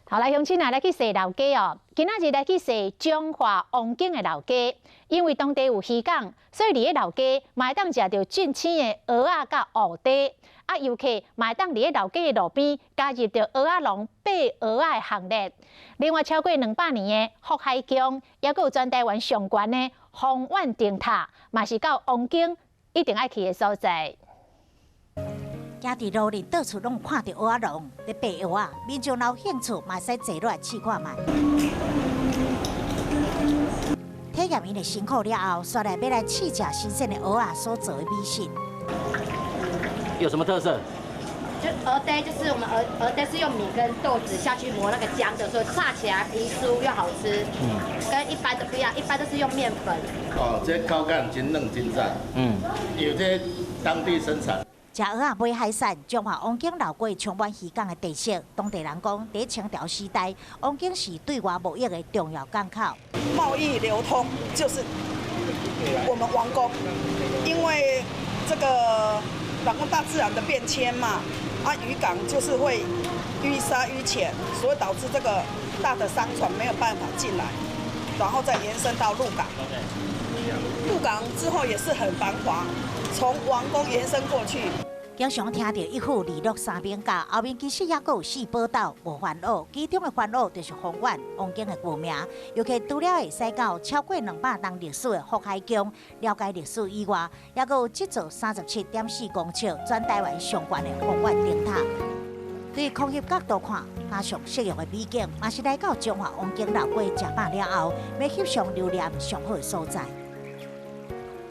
好來，鄉親啊，來去踅老街哦。今仔日來去踅彰化王景的老街，因為當地有漁港，所以佇咧老街嘛會當食著進鮮的蚵仔佮芋炱。啊，遊客嘛會當佇咧老街的路邊加入著蚵仔農爬蚵仔的行列。另外，超過200年的福海宮，抑閣有全台灣上懸的鴻遠燈塔，嘛是到王景一定愛去的所在。行佇路裡，到處攏有看著蚵仔農咧爬蚵仔，民眾若有興趣，嘛會使坐落來試看覓。體驗𪜶的辛苦了後，煞來欲來試食新鮮的蚵仔所做的美食。有什麼特色？就蚵嗲，就是我們蚵嗲是用米跟豆子下去磨那個漿的，所以炸起來皮酥又好吃。跟一般的不一樣，一般都是用麵粉。哦，這口感真嫩真讚。因為這當地生產。食蚵仔買海產，彰化王景老街充滿漁港的特色。當地人講，佇清朝時代，王景是對外貿易的重要港口。貿易流通就是我們王宮，因為這個人講大自然的變遷嘛，啊漁港就是會淤沙淤淺，所以導致這個大的商船沒有辦法進來，然後再延伸到鹿港。鹿港之後也是很繁華，從王宮延伸過去。經常聽著一府二鹿三艋舺，後面其實猶閣有四寶島、五番澳，其中的番澳就是鴻遠王景的舊名。遊客除了會使到超過200年歷史的福海宮了解歷史以外，猶閣有這座37.4公尺、全台灣上懸的鴻遠燈塔。對科學角度看，加上適用的美景，嘛是來到彰化王景老街食飽了後，欲翕相留念上好的所在。